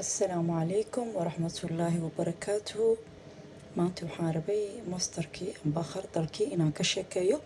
Asalaamu calaykum waraxmatullaahi wabarakaatuhu. Maanta waxaan rabay mustardkii amba khardalkii inaan ka sheekeeyo,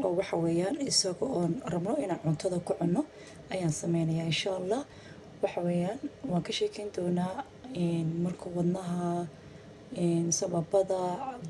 oo waxa weeyaan isaga oon rabno inaan cuntada ku cunno ayaan sameynayaa, insha Allah. Waxa weeyaan waan ka sheekeyn doonaa markuu wadnaha sababada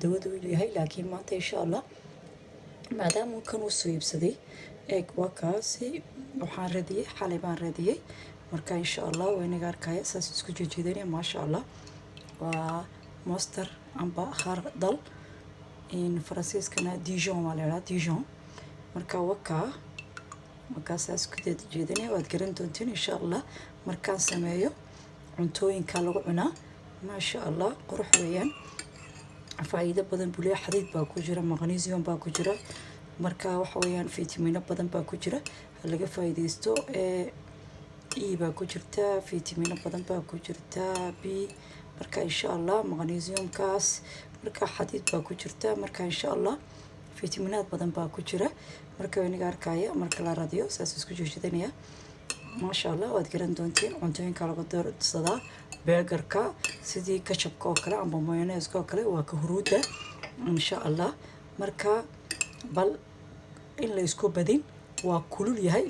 dawada uu yahay, laakiin maanta, insha Allah, maadaama kan uu soo iibsaday, eeg, waa kaasi. Waxaan radiyey, xalay baan radiyey. Marka, insha Allah, waa inaga arkaya saas isku jeejeedanaya, maasha Allah. Waa mustard amba khardal, Faransiiskana Dijon waa la yidhaha, Dijon. Marka wakaa, markaa saas isku jeejeedanaya, waad garan doontiin, insha Allah, markaan sameeyo. Cuntooyinka lagu cunaa, maasha Allah, qurux weeyaan, faa'iido badan buu leeyahay. Xadiid baa ku jira, magnesium baa ku jira, marka waxa weeyaan fiitamiino badan baa ku jira, ha laga faa'iidaysto. E baa ku jirta, fiitamiino badan baa ku jirta, B. Marka, insha Allah, magnesiumkaas, marka xadiid baa ku jirta, marka, insha Allah, fiitamiinaad badan baa ku jira. Marka inaga arkaya marka la radiyo saas isku jeejeedanaya, maasha Allah, waad garan doontiin. Cuntooyinka lagu darsadaa, burgerka, sidii ketchupka oo kale amba mayonnaiseka oo kale, waa ka huruudda, insha Allah. Marka bal in la isku badin, waa kulul yahay.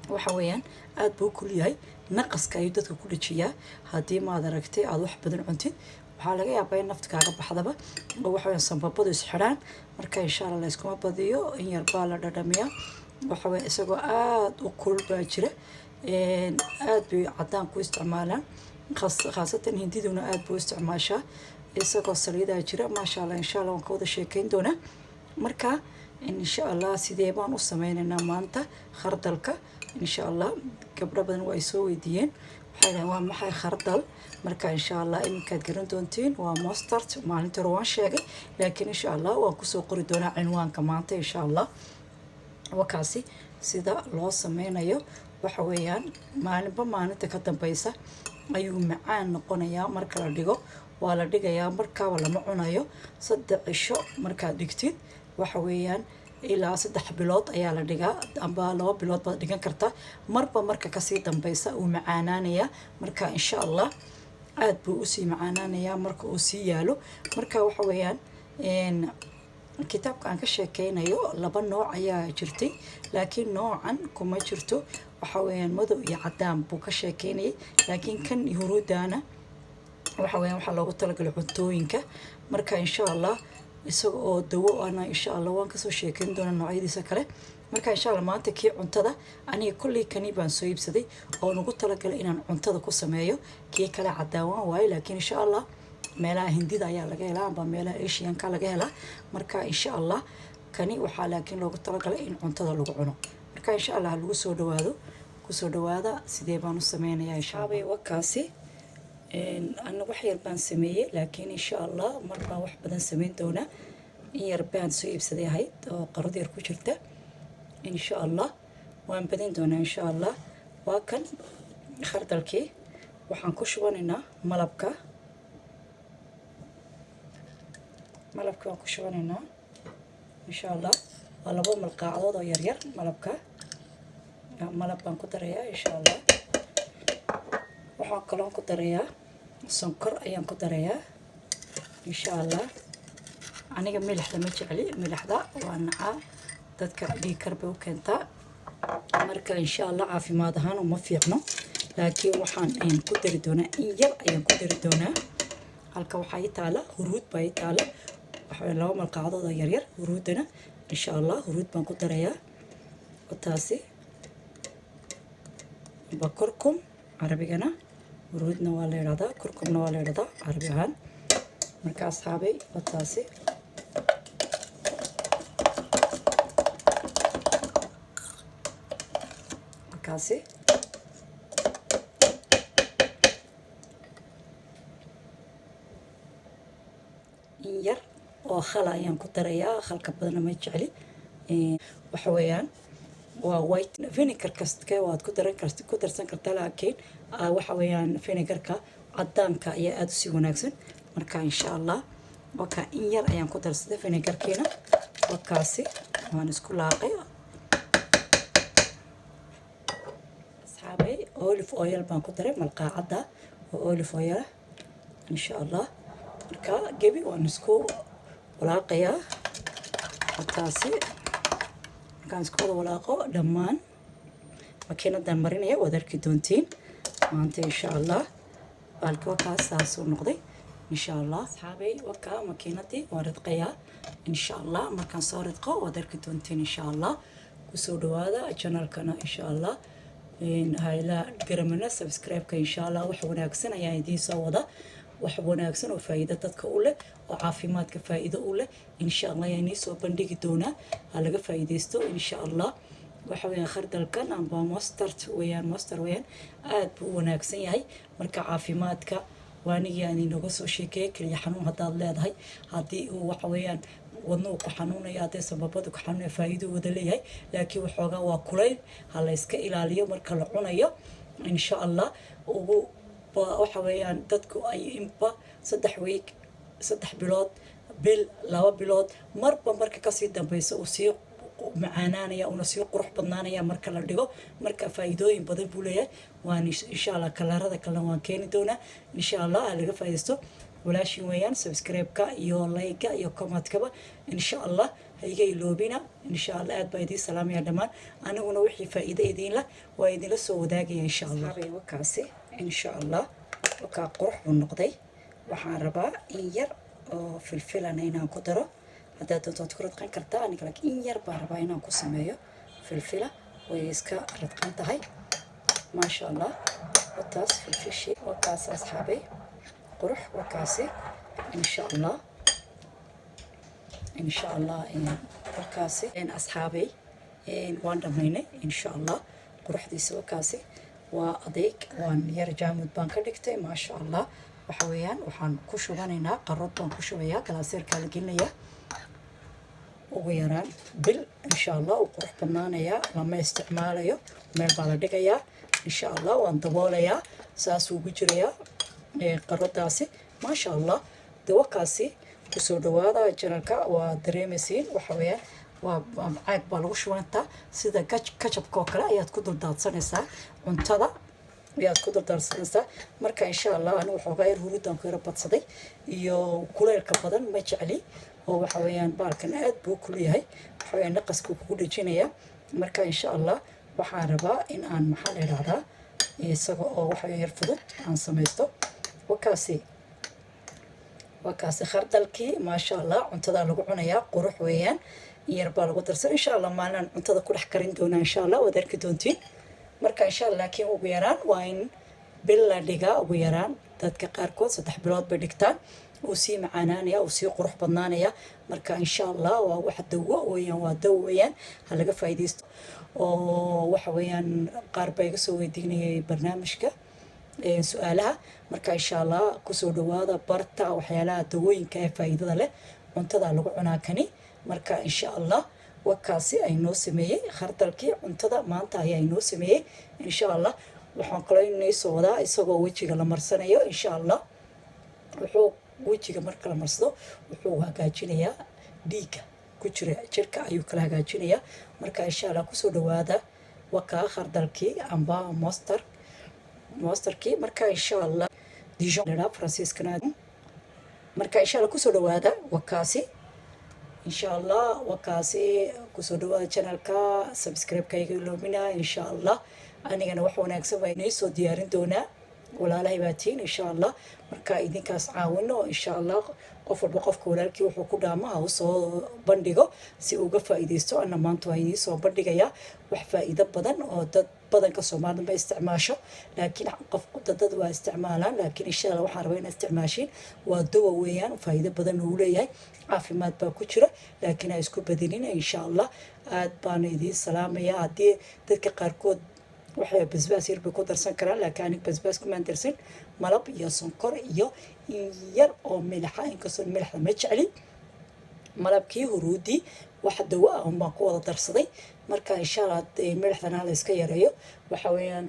Waxa weeyaan aada buu kulul yahay, naqaska ayuu dadka ku dhajiyaa. Haddii maad aragtay aada wax badan cuntid, waxaa laga yaabaa in nafta kaaga baxdaba, oo waxa weeyaan sanbabadu isxidhaan. Marka, insha Allah, la iskuma badiyo, in yar baa la dhadhamiyaa. Waxa weya isagoo aada u kulul baa jira, aada bay caddaan ku isticmaalaan, khaasatan Hindiduna aada buu isticmaashaa. Isagoo saliidaa jira, maasha Allah. Insha Allah, waan ka wada sheekeyn doonaa. Marka, insha Allah, sidee baan u sameynaynaa maanta khardalka? Insha Allah, gabdho badan waa ay soo weydiiyeen, waxay dhahen: "Waa maxay khardal?" Marka, insha Allah, iminkaad garan doontiin, waa mustard. Maalinta hore waan sheegay, laakiin, insha Allah, waan kusoo qori doonaa cinwaanka maanta, insha Allah. Wakaasi sida loo sameynayo. Waxa weeyaan maalinba maalinta ka dambeysa ayuu macaan noqonayaa. Marka la dhigo, waa la dhigayaa, markaaba lama cunayo. 3 cisho markaad dhigtid, waxa weeyaan ilaa 3 bilood ayaa la dhigaa, amba 2 bilood baad dhigan kartaa. Marba marka kasii dambeysa uu macaanaanayaa. Marka, insha Allah, aada buu usii macaanaanayaa marka uu sii yaalo. Marka waxa weeyaan kitaabka aan ka sheekeynayo laba nooc ayaa jirtay, laakiin noocan kuma jirto. Waxa weeyaan madow iyo cadaan buu ka sheekeynayay, laakiin kan huruudana waxa weeyaan waxaa loogu talagalay cuntooyinka. Marka, insha Allah, isaga oo dawo ana, insha Allah, waan kasoo sheekeyn doonaa noocyadiisa kale. Marka, insha Allah, maanta kii cuntada aniga kolley kani baan soo iibsaday oo ugu talagalay inaan cuntada ku sameeyo. Kii kale cadaawaan waayo, laakiin, insha Allah, meelaha Hindida ayaa laga helaa amba meelaha Asianka laga helaa. Marka, insha Allah, kani waxaa laakiin loogu talagalay in cuntada lagu cuno. Marka, insha Allah, lagu soo dhawaado, kusoo dhawaada sidee baan u sameynayaa, insha Allah. Wakaasi, ana wax yar baan sameeyey, laakiin, insha Allah, mar baan wax badan sameyn doonaa. In yar baan soo iibsaday ahayd oo qarad yar ku jirta. Insha Allah, waan badin doonaa, insha Allah. Waa kan khardalkii. Waxaan ku shubanaynaa malabka. Malabka waan ku shubanaynaa, insha Allah. Waa labo malqaacdood oo yaryar malabka. Malab baan ku darayaa, insha Allah. Waxaan kaloon ku darayaa sonkor ayaan ku darayaa, insha Allah. Aniga milixda ma jecli, milixda waa nacaa, dadka dhiig kar bay u keentaa. Marka, insha Allah, caafimaad ahaan uma fiicno, laakiin waxaan ku dari doonaa, in yar ayaan ku dari doonaa. Halka waxaa ii taala huruud baa ii taala, waxaa laba malqacdood oo yaryar huruudana. Insha Allah, huruud baan ku darayaa. Taasi ba kurkum, Carabigana huruudna waa la yidhahdaa, kurkumna waa la yidhahdaa Carabi ahaan. Marka, asxaabay, wataasi. Markaasi in yar oo khala ayaan ku darayaa. Khalka badana ma jecli. Waxa weeyaan waa white vinegar kaste waad ku daran karta, ku darsan kartaa, laakiin waxa weeyaan vinegarka cadaanka ayaa aada usii wanaagsan. Marka, insha Allah, wakaa, in yar ayaan ku darsaday vinegarkiina. Wakaasi, waan isku laaqay, asxaabay. Olive oil baan ku daray, malqaacadda oo olive oil ah, insha Allah. Marka gebi waan isku walaaqayaa taasi. Markaan isku wada walaaqo dhammaan, makiinadan marinaya, waad arki doontiin maanta, insha Allah. Baalki wakaas saasuu noqday, insha Allah. Asxaabay, wakaa makiinadii waan ridqayaa, insha Allah. Markaan soo ridqo waad arki doontiin, insha Allah. Kusoo dhawaada channelkana, insha Allah. Hayla garamana subscribe-ka, insha Allah. Wax wanaagsan ayaan idiin soo wada, wax wanaagsan oo faa'iido dadka u leh oo caafimaadka faa'iido u leh, insha Allah, ayaan idiin soo bandhigi doonaa. Ha laga faa'iidaysto, insha Allah. Waxa weeyaan khardalkan amba mustard weeyaan, mustard weeyaan, aad buu u wanaagsan yahay. Marka caafimaadka waanigii aan inooga soo sheekeeyay. Keliya xanuun haddaad leedahay, haddii uu waxa weeyaan wadnuhu ku xanuunaya, hadday sababadu ku xanuunaya, faa'iido wada leeyahay. Laakiin waxoogaa waa kulayl, ha la iska ilaaliyo marka la cunayo, insha Allah. Ugu waxa weeyaan dadku ay inba 3 week, 3 bilood, bil, 2 bilood, marba marka kasii dambeysa uu sii macaanaanaya una sii qurux badnaanaya marka la dhigo. Marka faa'iidooyin badan buu leeyahay. Waan insha Allah kalarada kalena waan keeni doonaa, insha Allah. Ha laga faa'iidaysto. Walaashin weeyaan. Subscribe-ka iyo like-ka iyo comment-kaba, insha Allah, ha iga iloobina, insha Allah. Aad baa idiin salaamaya dhammaan. Aniguna wixii faa'iido idiin lah waa idinla soo wadaagaya, insha Allah. Wakaasi, insha Allah, wakaa qurux buu noqday. Waxaan rabaa in yar oo filfilana inaan ku daro. Haddaad doonto waad ku radqan kartaa, aniga laakiin in yar baan rabaa inaan ku sameeyo filfila. Way iska radqan tahay, maasha Allah. Wataas filfishi, wakaas asxaabay, qurux wakaasi, insha Allah, insha Allah. Wakaasi asxaabay, waan dhamaynay, insha Allah. Quruxdiisa wakaasi, waa adeeg, waan yar jaamud baan ka dhigtay, maasha Allah. Waxa weeyaan waxaan ku shubanaynaa, qarod baan ku shubayaa, galaaseerkaa la gelinayaa. Ugu yaraan bil, insha Allah, uu qurux badnaanayaa. Lama isticmaalayo, meel baa la dhigayaa, insha Allah. Waan daboolayaa, saasuu ugu jirayaa qarodaasi, maasha Allah. Dawakaasi kusoo dhawaada channelka. Waa dareemaysiin, waxa weeyaan waa caag baa lagu shubantaa. Sida ketchupka oo kale ayaad ku duldaadsanaysaa cuntada, ayaad ku duldaadsanaysaa. Marka insha Allah, anigu waxoogaa yar huruudaan ku yaro badsaday iyo kuleylka badan ma jecli, oo waxa weeyaan baalkan aad buu kulyahay, waxa weeyaan naqaskuu kugu dhejinaya. Marka insha Allah waxaan rabaa in aan, maxaa la idhahdaa, isaga oo waxa yar fudud aan samaysto. Wakaasi khardalkii, maasha Allah. Cuntadaa lagu cunayaa, qurux weeyaan. In yar baa lagu darsan, insha Allah. Maalinaan cuntada ku dhex karin doonaa, insha Allah, waad arki doontiin. Marka insha Allah, laakiin ugu yaraan waa in bil la dhigaa ugu yaraan. Dadka qaarkood 3 bilood bay dhigtaan. Uu sii macaanaanaya, uu sii qurux badnaanaya. Marka insha Allah waa wax dawo weeyaan, waa dawo weeyaan. Ha laga faa'iidaysto. Oo waxa weeyaan qaar baa iga soo weydiinayay barnaamijka su-aalaha. Marka insha Allah kusoo dhawaada, barta waxyaalaha dawooyinka ee faa'iidada leh. Cuntada lagu cunaa kani. Marka insha Allah wakaasi ay noo sameeyey khardalkii cuntada maanta ayaa inoo sameeyey, insha Allah. Waxaan kaloo inoo soo wadaa isagoo wejiga la marsanayo, insha Allah. Wuxuu wejiga marka la marsado wuxuu hagaajinayaa dhiigga ku jira jirka, ayuu kala hagaajinayaa. Marka insha Allah kusoo dhawaada. Wakaa khardalkii amba mustardkii. Marka insha Allah Dijon la Faransiiskana. Marka insha Allah kusoo dhawaada, wakaasi, insha Allah, wakaasi. Kusoo dhawaada channelka, subscribe-ka iga iloomina, insha Allah. Anigana wax wanaagsan baa inoo soo diyaarin doonaa. Walaalahay baa tihiin, insha Allah. Marka idinkaas caawino, insha Allah. Qof walba qofka walaalkii wuxuu ku dhaamo ha usoo bandhigo si uga faa'iidaysto. Ana maanta waa idiin soo bandhigayaa wax faa'iido badan oo dad badanka Soomaalida ma isticmaasho, laakiin qof dad waa isticmaalaan. Laakiin insha Allah waxaan rabaa inaad isticmaashiin. Waa dawa weeyaan, faa'iido badan uu leeyahay, caafimaad baa ku jira, laakiin ha isku badinin, insha Allah. Aad baana idiin salaamayaa. Haddii dadka qaarkood waxay basbaas yar bay ku darsan karaan, laakiin aniga basbaas kumaan darsan. Malab iyo sonkor iyo in yar oo milixa, inkastoo milixda ma jecli. Malabkii, huruudii, wax dawo ah un baan ku wada darsaday. Marka insha Allah milixdana ha la iska yareeyo. Waxa weeyaan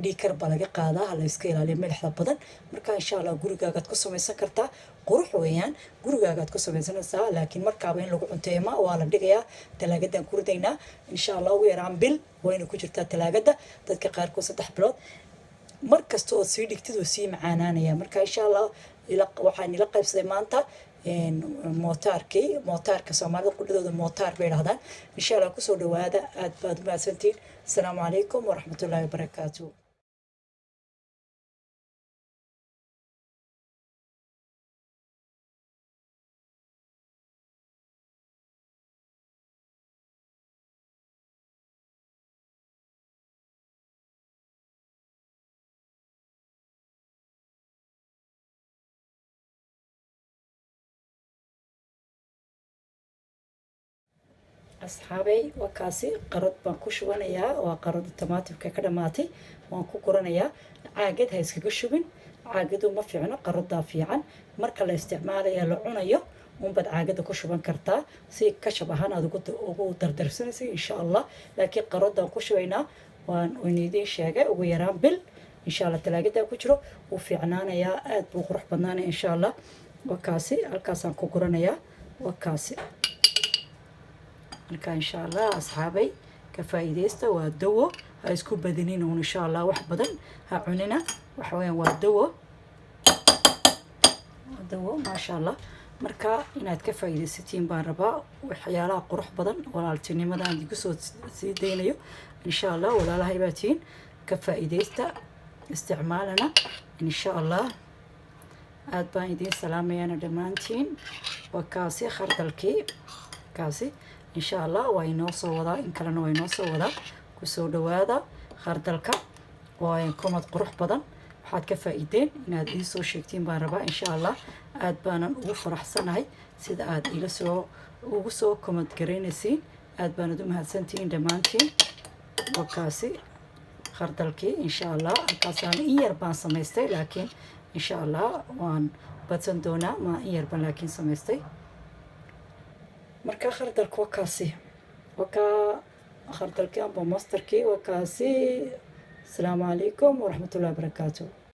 Dhiigkar baa laga qaadaa, ha la iska ilaaliyo milixda badan. Marka insha Allah gurigaagaad ku samaysan kartaa. Qurux weeyaan, gurigaagaad ku samaysanaysaa, laakiin markaaba in lagu cunteeyo ma waa la dhigayaa. Talaagadan ku ridaynaa insha Allah. Ugu yaraan bil wayna ku jirtaa talaagada, dadka qaarkood 3 bilood. Mar kasta ood sii dhigtid, oo sii macaanaanaya. Marka insha Allah waxaan ila qaybsaday maanta mootaarkii. Mootaarka Soomaalida qudhadooda mootaar bay dhahdaan. Insha Allah kusoo dhawaada. Aad baad u mahadsantihiin. Asalaamu calaykum waraxmatullaahi wabarakaatu. Asxaabey, waa kaasi. Qarad baan ku shubanayaa, waa qarada tamaatimka ka dhamaatay, waan ku guranayaa. Caagad ha iskaga shubin, caagadu ma fiicno, qaradaa fiican. Marka la isticmaalaya, la cunayo unbaad caagada ku shuban kartaa, si kashab ahaan aad ugu dardarsanaysa insha Allah. Laakiin qaradaan ku shubaynaa. Waan idiin sheegay, ugu yaraan bil insha Allah talaagadaa ku jiro, wuu fiicnaanayaa, aad buu qurux badnaanaya insha Allah. Waa kaasi, halkaasaan ku guranayaa, waa kaasi. Marka insha Allah asxaabay, ka faa'iidaysta. Waa dawo, ha isku badinin uun insha Allah, wax badan ha cunina. Waxa weeyaan waa dawo, waa dawo, maasha Allah. Marka inaad ka faa'iidaysatiin baan rabaa waxyaalaha qurux badan, walaaltinimada aan idinku soo sii daynayo insha Allah. Walaalahay baa tihiin, ka faa'iidaysta, isticmaalana insha Allah. Aad baan idiin salaamayaana dhammaantiin. Waa kaasi khardalkii, kaasi insha Allah waa inoo soo wadaa, in kalena waa inoo soo wadaa. Kusoo dhawaada khardalka, waa komad qurux badan. Waxaad ka faa'iideen inaad ii soo sheegtiin baan rabaa insha Allah. Aad baanan ugu faraxsanahay sida aad ila soo ugu soo komad garaynaysiin. Aad baanad u mahadsantihiin dhammaantiin. Waa kaasi khardalkii insha Allah. Halkaasaan in yar baan samaystay, laakiin insha Allah waan badsan doonaa. Ma in yar baan laakiin samaystay. Marka khardalka waa kaasi, waa kaa khardalkii amba mustardkii, waa kaasi. Asalaamu calaykum waraxmatullahi wabarakaatu.